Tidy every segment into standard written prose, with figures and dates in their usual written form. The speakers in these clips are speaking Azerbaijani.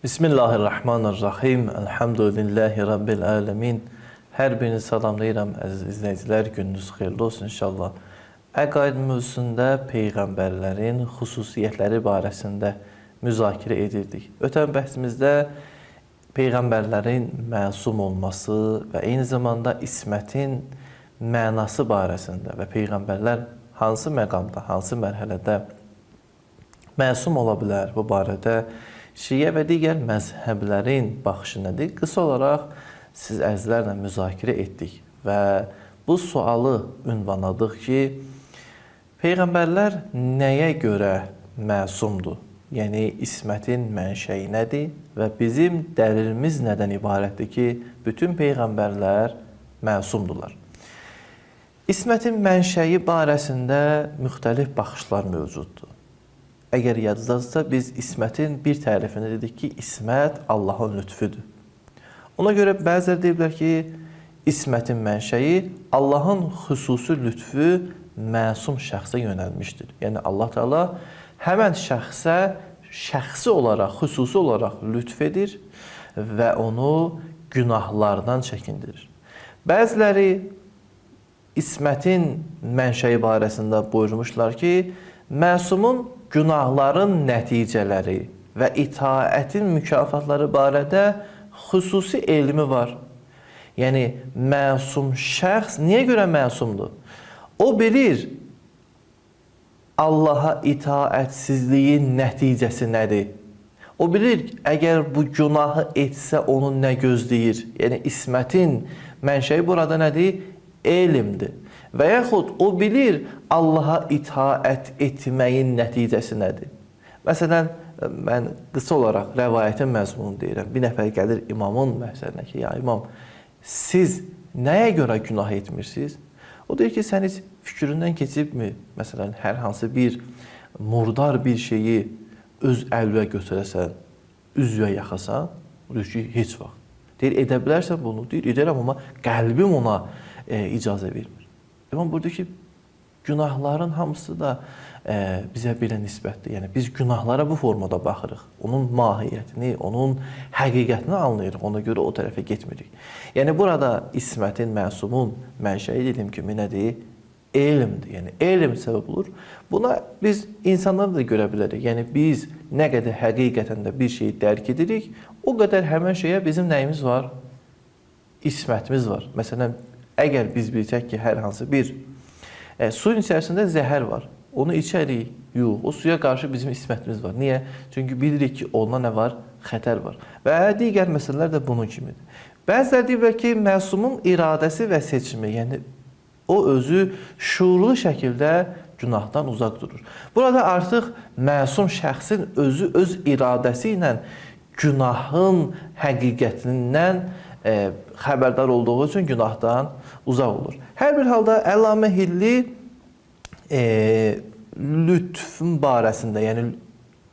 Bismillahirrahmanirrahim. Elhamdülillahi Rabbil alemin. Hər birinizi salamlayıram, əziz izləyicilər. Gününüz xeyirli olsun inşallah. Əqaid mövzusunda peyğəmbərlərin xüsusiyyətləri barəsində müzakirə edirdik. Ötən bəhsimizdə peyğəmbərlərin məsum olması və eyni zamanda ismətin mənası barəsində və peyğəmbərlər hansı məqamda, hansı mərhələdə məsum ola bilər, bu barədə şiə və digər məzhəblərin baxışı nədir? Qısa olaraq siz əzizlərlə müzakirə etdik və bu sualı ünvanladıq ki, peyğəmbərlər nəyə görə məsumdur? Yəni ismətin mənşəyi nədir və bizim dəlilimiz nədən ibarətdir ki, bütün peyğəmbərlər məsumdurlar? İsmətin mənşəyi barəsində müxtəlif baxışlar mövcuddur. Əgər yadınızdadırsa, biz ismətin bir tərifini dedik ki, ismət Allahın lütfüdür. Ona görə bəziləri deyiblər ki, ismətin mənşəyi Allahın xüsusi lütfü məsum şəxsə yönəlmişdir. Yəni Allah Teala həmən şəxsə şəxsi olaraq, xüsusi olaraq lütf edir və onu günahlardan çəkindirir. Bəziləri ismətin mənşəyi barəsində buyurmuşlar ki, məsumun günahların nəticələri və itaətin mükafatları barədə xüsusi elmi var. Yəni məsum şəxs niyə görə məsumdur? O bilir Allaha itaətsizliyin nəticəsi nədir? O bilir əgər bu günahı etsə onu nə gözləyir? Yəni ismətin mənşəyi burada nədir? Elmdir. Və yaxud o bilir Allaha itaət etməyin nəticəsi nədir? Məsələn, mən qısa olaraq rəvayətin məzmununu deyirəm. Bir nəfər gəlir imamın məhzərinə ki, ya imam, siz nəyə görə günah etmirsiniz? O deyir ki, sən heç fikrindən keçibmi? Məsələn, hər hansı bir murdar bir şeyi öz əlvə götürəsən, üzvə yaxasan? O deyir ki, heç vaxt. Deyir, edə bilərsən bunu? Deyir, edərəm, amma qəlbim ona icazə vermir. İmam buyurdu ki, günahların hamısı da bizə belə nisbətdir. Yəni biz günahlara bu formada baxırıq. Onun mahiyyətini, onun həqiqətini anlayırıq. Ona görə o tərəfə getmirik. Yəni burada ismətin, məsumun mənşəyi dediyim kimi nədir? Elmdir. Yəni elm səbəb olur. Buna biz insanları da görə bilərik. Yəni biz nə qədər həqiqətən də bir şeyi dərk edirik, o qədər həmən şeyə bizim nəyimiz var? İsmətimiz var. Məsələn, əgər biz bilsək ki, hər hansı bir suyun içərisində zəhər var, onu içərik, yox, o suya qarşı bizim ismətimiz var. Niyə? Çünki bilirik ki, onda nə var? Xətər var. Və digər məsələlər də bunun kimidir. Bəziləri deyirlər ki, məsumun iradəsi və seçimi, yəni o özü şuurlu şəkildə günahdan uzaq durur. Burada artıq məsum şəxsin özü öz iradəsi ilə günahın həqiqətindən xəbərdar olduğu üçün günahdan uzaq olur. Hər bir halda Əllamə Hilli lütfün barəsində, yəni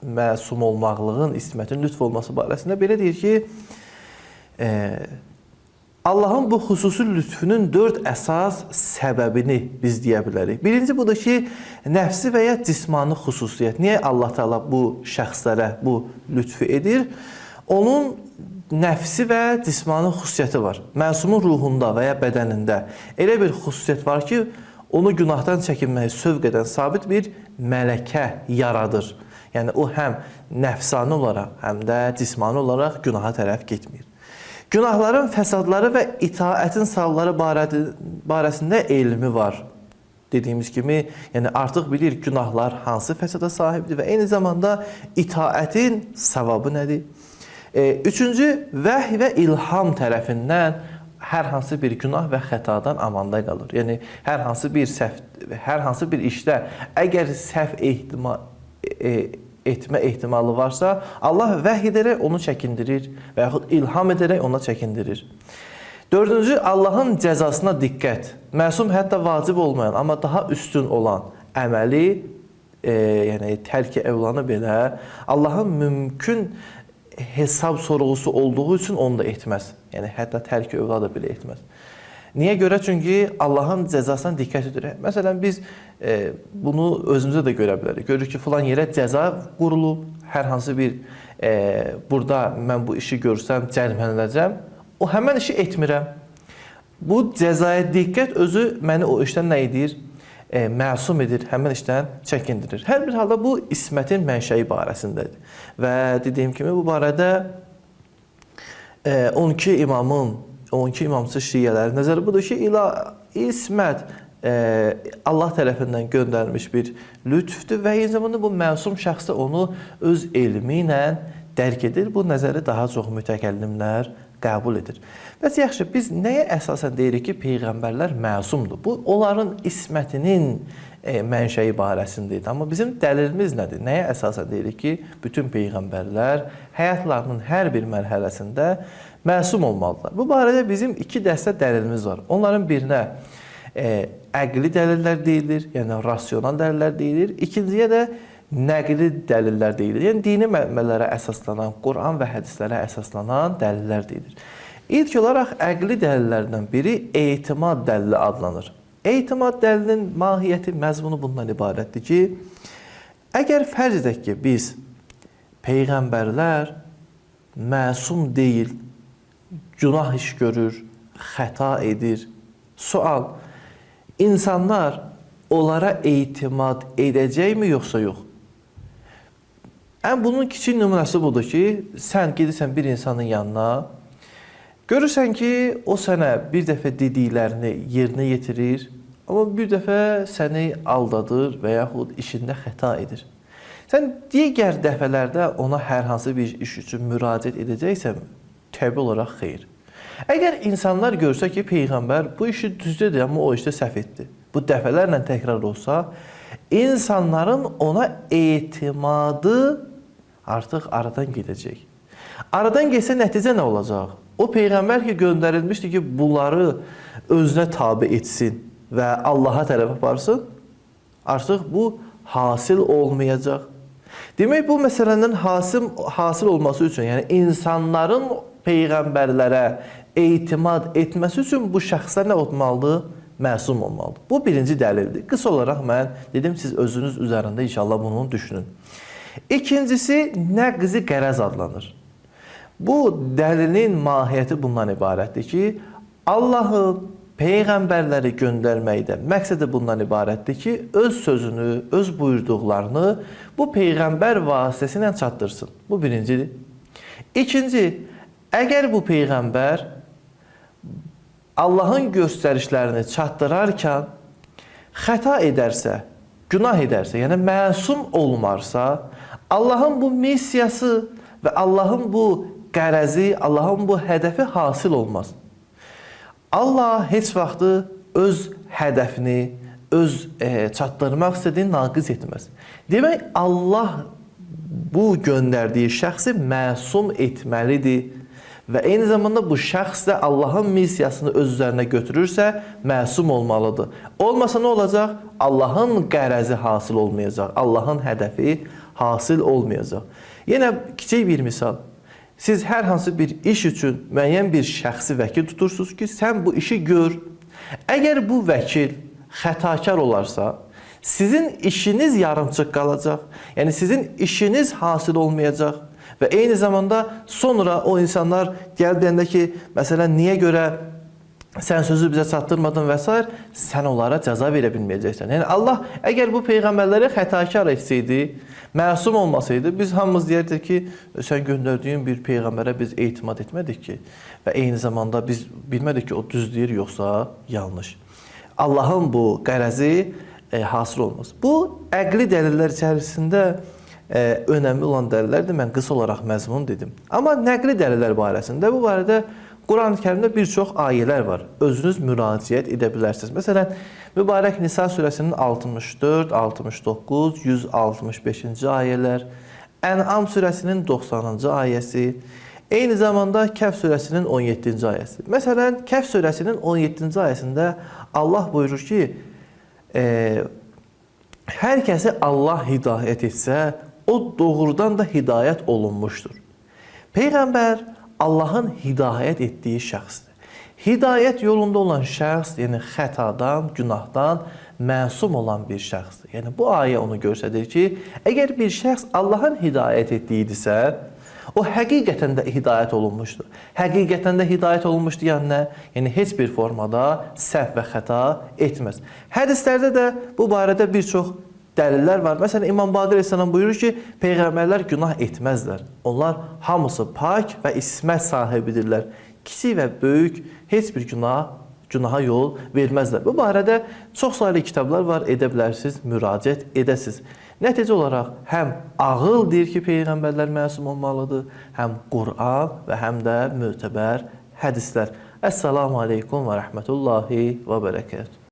məsum olmaqlığın, ismətin lütf olması barəsində belə deyir ki, Allahın bu xüsusi lütfünün 4 əsas səbəbini biz deyə bilərik. Birinci budur ki, nəfsi və ya cismani xüsusiyyət. Niyə Allah Teala bu şəxslərə bu lütfü edir? Onun nəfsi və cismani xüsusiyyəti var. Məsumun ruhunda və ya bədənində elə bir xüsusiyyət var ki, onu günahdan çəkinməyə sövq edən sabit bir mələkə yaradır. Yəni o həm nəfsani olaraq, həm də cismani olaraq günaha tərəf getmir. Günahların fəsadları və itaətin savabları barəsində elmi var. Dediyimiz kimi, yəni artıq bilir günahlar hansı fəsada sahibdir və eyni zamanda itaətin savabı nədir? Üçüncü, vəhy və ilham tərəfindən hər hansı bir günah və xətadan amanda qalır. Yəni hər hansı bir səhv, hər hansı bir işdə əgər səhv etmə ehtimalı varsa, Allah vəhy edərək onu çəkindirir və yaxud ilham edərək ona çəkindirir. Dördüncü, Allahın cəzasına diqqət. Məsum hətta vacib olmayan, amma daha üstün olan əməli, yəni tərk-i evlanı belə Allahın mümkün hesab sorğusu olduğu üçün onu da etməz. Yəni hətta tərk-i övla da belə etməz. Niyə görə? Çünki Allahın cəzasına diqqət edirik. Məsələn, biz bunu özümüzdə də görə bilərik. Görürük ki, filan yerə cəza qurulub, hər hansı bir burada mən bu işi görsəm cərimələnəcəm, o həmən işi etmirəm. Bu cəzaya diqqət özü məni o işdən nə edir? Məsum edir, həmən işdən çəkindirir. Hər bir halda bu ismətin mənşəyi barəsindədir. Və dediyim kimi bu barədə 12 imamın, 12 imamçı şiələrin nəzəri budur ki, ismət Allah tərəfindən göndərilmiş bir lütfdür və eyni zamanda bu məsum şəxs də onu öz elmi ilə dərk edir. Bu nəzəri daha çox mütəkəllimlər qəbul edir. Bəs yaxşı, biz nəyə əsasən deyirik ki, peyğəmbərlər məsumdur? Bu, onların ismətinin mənşəyi barəsindədir. Amma bizim dəlilimiz nədir? Nəyə əsasən deyirik ki, bütün peyğəmbərlər həyatlarının hər bir mərhələsində məsum olmalıdırlar? Bu barədə bizim iki dəstə dəlilimiz var. Onların birinə əqli dəlillər deyilir, yəni rasional dəlillər deyilir. İkinciyə də nəqli dəlillər deyilir. Yəni dini mənbələrə əsaslanan, Quran və hədislərə əsaslanan dəlillər deyilir. İlk olaraq əqli dəlillərdən biri etimad dəlili adlanır. Etimad dəlilinin mahiyyəti, məzmunu bundan ibarətdir ki, əgər fərz edək ki, biz peyğəmbərlər məsum deyil, günah iş görür, xəta edir. Sual, insanlar onlara etimad edəcəkmi yoxsa yox? Ən bunun kiçik nümunəsi budur ki, sən gedirsən bir insanın yanına, görürsən ki, o sənə bir dəfə dediklərini yerinə yetirir, amma bir dəfə səni aldadır və yaxud işində xəta edir. Sən digər dəfələrdə ona hər hansı bir iş üçün müraciət edəcəksənmi? Təbii olaraq xeyr. Əgər insanlar görsə ki, peyğəmbər bu işi düz dedi, amma o işdə səhv etdi. Bu dəfələrlə təkrar olsa, insanların ona etimadı artıq aradan gedəcək. Aradan getsə nəticə nə olacaq? O peyğəmbər ki, göndərilmişdi ki, bunları özünə tabi etsin və Allaha tərəf aparsın, artıq bu hasil olmayacaq. Demək, bu məsələnin hasil olması üçün, yəni insanların peyğəmbərlərə etimad etməsi üçün bu şəxslər nə olmalıdır? Məsum olmalıdır. Bu birinci dəlildir. Qısa olaraq mən dedim, siz özünüz üzərində inşallah bunu düşünün. İkincisi, nəqzi qərəz adlanır. Bu dəlilin mahiyyəti bundan ibarətdir ki, Allahın peyğəmbərləri göndərməkdə məqsədi bundan ibarətdir ki, öz sözünü, öz buyurduqlarını bu peyğəmbər vasitəsilə çatdırsın. Bu birincidir. İkinci, əgər bu peyğəmbər Allahın göstərişlərini çatdırarkən xəta edərsə, günah edərsə, yəni məsum olmarsa, Allahın bu missiyası və Allahın bu qərəzi, Allahın bu hədəfi hasil olmaz. Allah heç vaxtı öz hədəfini, öz çatdırmaq istədiyini naqis etməz. Demək, Allah bu göndərdiyi şəxsi məsum etməlidir və eyni zamanda bu şəxs də Allahın missiyasını öz üzərinə götürürsə, məsum olmalıdır. Olmasa nə olacaq? Allahın qərəzi hasil olmayacaq, Allahın hədəfi hasil olmayacaq. Yenə kiçik bir misal. Siz hər hansı bir iş üçün müəyyən bir şəxsi vəkil tutursunuz ki, sən bu işi gör. Əgər bu vəkil xətakar olarsa, sizin işiniz yarımçıq qalacaq. Yəni sizin işiniz hasil olmayacaq. Və eyni zamanda sonra o insanlar gəlib deyəndə ki, məsələn, niyə görə sən sözü bizə çatdırmadın və s. sən onlara cəza verə bilməyəcəksən. Yəni Allah əgər bu peyğəmbərləri xətakar etsəydi, məsum olmasaydı, biz hamımız deyərdik ki, sən göndərdiyin bir peyğəmbərə biz etimad etmədik ki və eyni zamanda biz bilmədik ki, o düz deyir yoxsa yanlış. Allahın bu qərəzi hasil olmaz. Bu əqli dəlillər içərisində önəmli olan dəlillərdir. Mən qısa olaraq məzmun dedim. Amma nəqli dəlillər barəsində bu barədə Quran-ı Kərimdə bir çox ayələr var. Özünüz müraciət edə bilərsiniz. Məsələn, Mübarək Nisa surəsinin 64, 69, 165-ci ayələr, Ən'am surəsinin 90-cı ayəsi, eyni zamanda Kəhf surəsinin 17-ci ayəsi. Məsələn, Kəhf surəsinin 17-ci ayəsində Allah buyurur ki, hər kəsi Allah hidayət etsə, o doğrudan da hidayət olunmuşdur. Peyğəmbər Allahın hidayət etdiyi şəxsdir. Hidayət yolunda olan şəxs, yəni xətadan, günahdan məsum olan bir şəxsdir. Yəni bu ayə onu göstərir ki, əgər bir şəxs Allahın hidayət etdiyidirsə, o həqiqətən də hidayət olunmuşdur. Həqiqətən də hidayət olunmuşdur, yəni nə? Yəni heç bir formada səhv və xəta etməz. Hədislərdə də bu barədə bir çox dəlillər var. Məsələn, İmam Baqir əleyhissalam buyurur ki, peyğəmbərlər günah etməzlər. Onlar hamısı pak və ismət sahibidirlər. Kiçik və böyük heç bir günaha yol verməzlər. Bu barədə çox saylı kitablar var, edə bilərsiniz, müraciət edəsiniz. Nəticə olaraq həm ağıl deyir ki, peyğəmbərlər məsum olmalıdır, həm Quran və həm də mötəbər hədislər. Əssalamu aleykum və rəhmətullahi və bərəkətuh.